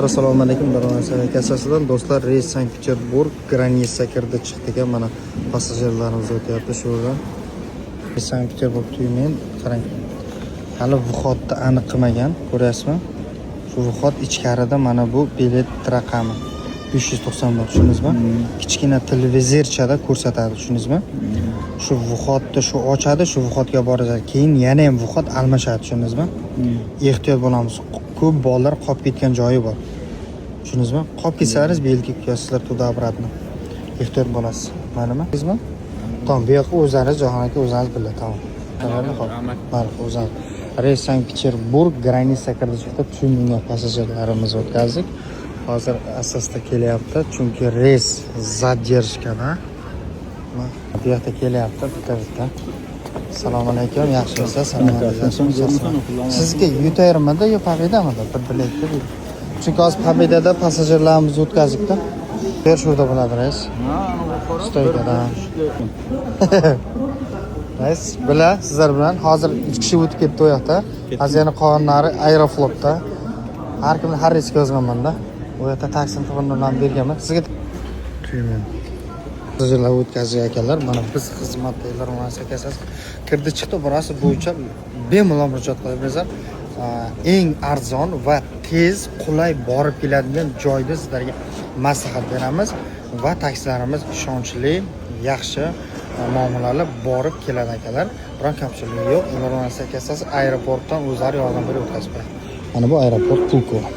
Assalomu alaykum, Daromad kassasidan do'stlar, reys Sankt-Peterburg граница kirdi chiqdi ekan. Mana passajirlarimiz o'tyapti shu yerdan. Sankt-Peterburg Tyumen, qarang. Hali вход ni aniq qilmagan, ko'ryapsizmi? Shu вход ichkarida mana bu bilet raqami 591, tushundingizmi? Kichkina televizorchada ko'rsatadi, tushundingizmi? Shu вход ni shu ochadi, shu вход ga boradi. Keyin yana ham вход almashadi, tushundingizmi? Ehtiyot bo'lamiz. Ko'p bolalar qolib ketgan joyi bor. Tushundingizmi? Qolib ketsangiz, biletga kuyasizlar туда обратно. Ehtiyot bo'lasiz. Maylimi? Sizmi? Tamam, bu yoqqa o'zlaringiz, Jahon aka, o'zingiz biladi, tamom. Mayli, xo'p. Mayli, o'zingiz. Reys Sankt-Peterburg граница kirdi chiqdi. Tyumenga passajirlarimizni o'tkazdik. Hozir asosda kelyapti, chunki reys задержка da. Mana bu yoqda kelyapti bitta-bitta. Assalomu alaykum, yaxshimisiz? Assalomu alaykum. Sizga Yutayrmidi yo Pobedamidi? Bir biletda. Chunki hozir Pobedada passajirlarimizni o'tkazdik-da. Ber, shu yerda bo'ladi reys. Стойка da. Reys, bila sizlar bilan hozir 3 kishi o'tib ketdi u yoqda. Hozir yana qolganlari Aeroflotda. Har kimni har reysga yozganman-da. U yoqda taksini telefon berganman. Sizga Tyumen. Passajirlar o'tkazgan ekanlar. Mana biz xizmatdagilar kassasi kirdi chiqdi, borasi bo'yicha bemalol murojaat qila. Eng arzon va tez, qulay borib keladigan joyda sizlarga maslahat beramiz va taksilarimiz ishonchli, yaxshi muomalali borib keladi akalar. Biron kamchiligi yo'q. Ular kassasi aeroportdan o'zlari yordam berib o'tkazib qo'yadi. Mana bu aeroport Pulkovo.